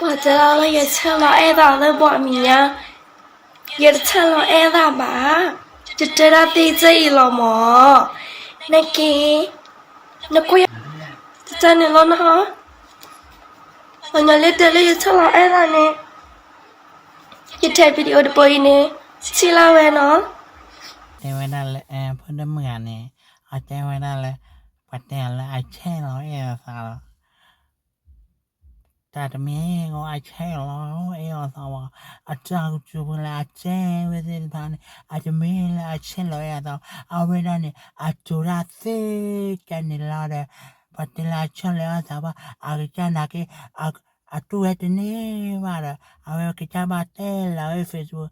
ပှၤတဲလီၤလၢယဆဲးလီၤအဲၣ်သးလၢပှၤအမဲာ်ညါ, ယတဆဲးလီၤအဲၣ်သးဘၣ်, ယတဲဒၣ်သ့ၣ်စ့ၢ်အံၤလီၤမၢ်. နက့ၤ, နကွၢ်ယၤ, တၢ်န့ၣ်လီၤနဟီ, ပှၤညီလၢတဲလၢယဆဲးလီၤအဲၣ်သးန့ၣ်, ယထဲ video တဘိအံၤန့ၣ်, ထံၣ်လၢ်ဝဲနီၤ. တဲဝဲဒၣ်လၢ ဖိဒိၣ်မုၣ်ဂၤန့ၣ်, အတဲဝဲဒၣ်လၢ, ပှၤတဲအီၤလၢအဆဲးလီၤအဲၣ်အသးလီၤ. တၢ်တမ့ၢ်အဆဲးလီၤအဲၣ်အသးဘၣ်, အတၢ်ကတိၤဖိလၢအတဲဝဲသ့ၣ်တဖၣ်န့ၣ် အတမ့ၢ်လၢအဆဲးလီၤအဲၣ်အသး, အဝဲဒၣ်န့ၣ် အတိၤတၢ်သ့ကဲန့ၣ်လီၤဒီး, ပှၤတဲလၢအဆဲးလီၤအဲၣ်အသးဘၣ် အကစၢ်နာ်က့, အတူၢ်ဝဲတန့ၢ်ဘၣ်ဒီး အဝဲကစၢ်ဘၣ်တဲလီၤဝဲ Facebook,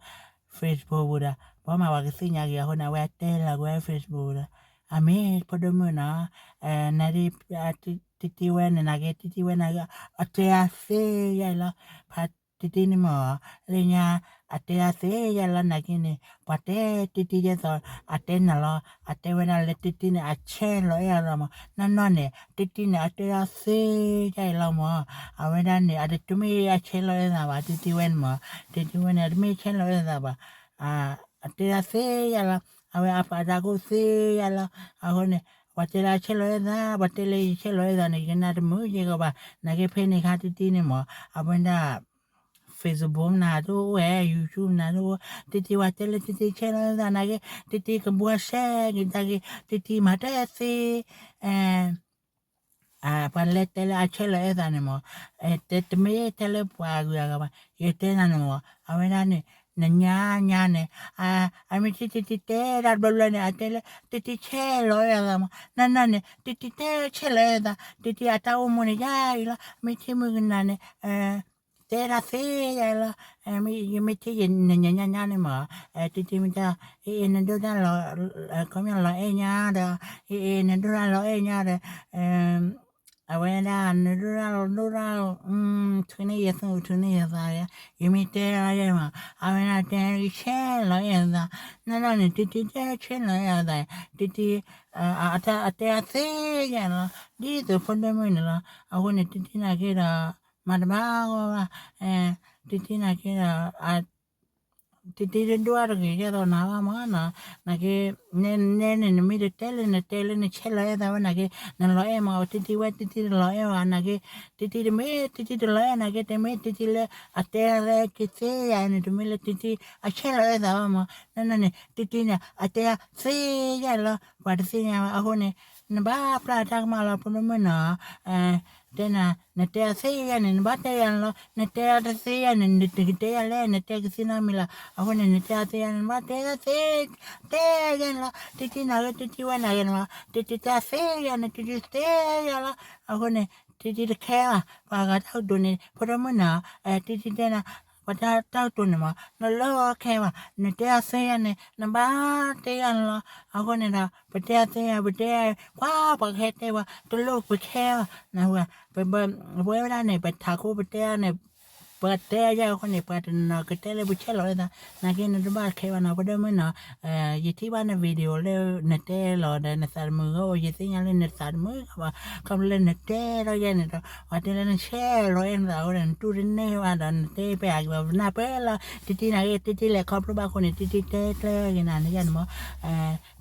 Facebook ပူၤဒီး ပှၤမၤပှၤကသ့ၣ်ညါက့ၤအဃိန့ၣ် အဝဲတဲလီၤက့ၤဝဲ Facebook ဒီး, အမ့ၢ်ဖိဒိၣ်မုၣ်နီၤ, န တံတံဝဲန့ၣ်နာ်က့ တံတံဝဲန့ၣ် အတဲအသ့ယါအံၤလီၤ. ဖါတံတံန့ၣ်မၢ်, လၢညါ, အတဲအသ့ယါလီၤနာ်က့န့ၣ် ပှၤတဲတံတံဒ်သိး အတဲနၤလီၤ. အတဲဝဲဒၣ်လၢတံတံန့ၣ် အဆဲးလီၤအဲၣ်အသးမၢ်. နီၢ်နီၢ်န့ၣ် တံတံန့ၣ် အတဲအသ့ယါအံၤလီၤမၢ်. အဝဲဒၣ်န့ၣ် အတမ့ၢ်အဆဲးလီၤအဲၣ်သးဘၣ် တံတံဝဲန့ၣ်မၢ်. တံတံဝဲန့ၣ် အတမ့ၢ်ဆဲးလီၤအဲၣ်သးဘၣ်. အတဲအသ့ယါလီၤ. အဝဲအပာ်တၢ်ခိၣ်သ့ယါလီၤ. အဃိန့ၣ် ပှၤတဲလၢအဆဲးလီၤအဲၣ်သး, ပှၤတဲလၢယဆဲးလီၤအဲၣ်သးန့ၣ် ယကနၣ်တမုာ်ယဲၢ်ကီးဘၣ်. နာ်က့ဖဲန့ၣ်ခါတံတံန့ၣ်မၢ်, အဝဲဒၣ် Facebook နၤတအိၣ်ဝဲ YouTube နၤတအိၣ်, တံတံပှၤတဲလၢတံတံဆဲးလီၤအဲၣ်သးနာ်က့, တံတံကဘှီဆဲးက့ၤတၢ်က့ၤ, တံတံမၤတဲသ့ ပှၤလဲၤတဲလၢအဆဲးလီၤအဲၣ်သးန့ၣ်မၢ်, တမ့ၢ်တဲလၢပှၤဂုၤအဂၤဘၣ်, ယတဲနၤန့ၣ်မၢ်, အဝဲဒၣ်န့ၣ် နညါညါန့ၣ်, အမ့ၢ်ထံၣ်တံတံတဲတၢ်တဘျီဘျီန့ၣ် အတဲလၢ တံတံဆဲးလီၤအဲၣ်အသးမၢ်, နီၢ်နီၢ်န့ၣ် တံတံတဲဆဲးလီၤအဲၣ်အသး, တံတံအတၢ်အိၣ်မူန့ၣ်ယါအံၤလီၤ, မ့ၢ်ထံၣ်မုၣ်ကနၤန့ၣ် တဲဒၣ်သ့ယါလီၤ, ယမ့ၢ်ထံၣ်ယနညါညါညါန့ၣ်မၢ်, တံတံမ့ၢ်တၢ်, အ့အ့ နဒိၣ်တၢ်လီၤ, ခီပညီလီၤအဲၣ်ညါဒီး, အ့အ့ နဒိၣ်တၢ်လီၤအဲၣ်ညါဒီး, အဝဲဒၣ် နဒိၣ်တၢ်လီၤဒိၣ်တၢ်လီၤ, ထုးန့ၢ်ယသူၣ် ထုးန့ၢ်ယသး, ယမ့ၢ်တဲဒၣ်ယဲမၢ်, အဝဲဒၣ်တဲဆဲးလီၤအဲၣ်အသး, နီၢ်နီၢ်န့ၣ် တံတံတဲဆဲးလီၤအဲၣ်အသး, တံတံ အတဲအသ့ယါလီၤ, ဒ်သိးဖိဒိၣ်မုၣ်န့ၣ်လီၤ. အဃိန့ၣ် တံတံနာ်က့ဒီး မၤတဘၣ်ဂီၢ်ဘၣ်, တံတံနာ်က့ဒီး တံတံတဒိၣ်အါတဂ့ၤ ဒ်သိးနၤဘၣ်မၢ်နီၤ, နာ်က့, နဲန့ၣ် နမ့ၢ်တတဲလၢနတဲလၢ နဆဲးလီၤအဲၣ်သးဝဲနာ်က့, နလီၤအဲၣ်မၢ် တံတံဝဲ တံတံတလီၤအဲၣ်ဘၣ်နာ်က့, တံတံတမ့ၢ် တံတံတလီၤအဲၣ်နာ်က့ တမ့ၢ်တံတံလၢအတဲလၢက့ၤသ့ယါန့ၣ် တမ့ၢ်လၢတံတံအဆဲးလီၤအဲၣ်သးဘၣ်မၢ်, နီၢ်နီၢ်န့ၣ် တံတံန့ၣ် အတဲသ့ယါလီၤ ပှၤတသ့ၣ်ညါဘၣ် အဃိန့ၣ်, နဘၣ်ပျၢ်တၢ်ကမၣ်လီၤ ဖိဒိၣ်မုၣ်နီၤ, တဲနၤ နတဲအသ့ယါန့ၣ် နဘၣ်တဲယၤန့ၣ်လီၤ, နတဲအတသ့ယါန့ၣ် နတကတဲယၤလဲၣ် နတဲကသ့နီတမံၤလီၤ, အဃိန့ၣ် နတဲအသ့ယါန့ၣ် နဘၣ်တဲသ့, တဲယါန့ၣ်လီၤ, တံတံနာ်က့ တံတံဝဲနာ်က့န့ၣ်မၢ်, တံတံတဲသ့ယါန့ၣ် တံတံတဲယါလီၤ, အဃိန့ၣ် တံတံတခဲဘၣ် ပှၤဂၤတၢ်ကတိၤန့ၣ် ဖိဒိၣ်မုၣ်နီၤ, တံတံတဲနၤ ပှၤတၢ်ကတိၤန့ၣ်မၢ် နလၢခဲဘၣ် နတဲအသ့ယါန့ၣ် နဘၣ်တဲယါန့ၣ်လီၤ, အဃိန့ၣ်ဒီး ပတဲအသ့ယါ ပတဲ, ကွၢ်ပှၤကဟဲတဲပှၤ တလိၣ်ပခဲဘၣ်, ပဝဲဒၣ်န့ၣ် ပထးခိၣ်ပတဲအီၤန့ၣ်, ပှၤတဲယါအဃိန့ၣ် ပှၤတနီၤကတဲလၢပဆဲးလီၤအဲၣ်သး, နာ်က့နတဘၣ်ခဲဘၣ်နီၤ ဖိဒိၣ်မုၣ်နီၤ, ယထံၣ်ဘၣ်န video လၢနတဲလီၤဒီးနသးတမုာ်ဂီၢ် ယသ့ၣ်ညါလၢနသးတမုာ်ဂီၢ်ဘၣ်, ခီဖျိလၢနတဲထီၣ်ယဲန့ၣ်ဒီး ပှၤတဲလၢနဆဲးလီၤအဲၣ်နသးအဃိဒီး နတူၢ်တန့ၢ်ဘၣ်ဒီး နတဲပှဲၤအကလီၤ ပနၢ်ပၢၢ်လီၤ, တံတံနာ်က့ တံတံလဲၤခီဖျိဘၣ်အဃိန့ၣ် တံတံတဲကျၢၤက့ၤနၤန့ၣ်ယါန့ၣ်မၢ်,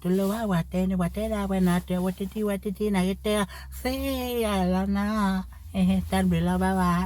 တလိၣ်ဘၣ်ပှၤတဲန့ၣ် ပှၤတဲဒၣ်ပှဲၤနၤ တဲဝဲတံတံဝဲတံတံနာ်က့ တဲသ့ယါလီၤနီၤ, တၢ်ဘျုးလီၤ bye bye.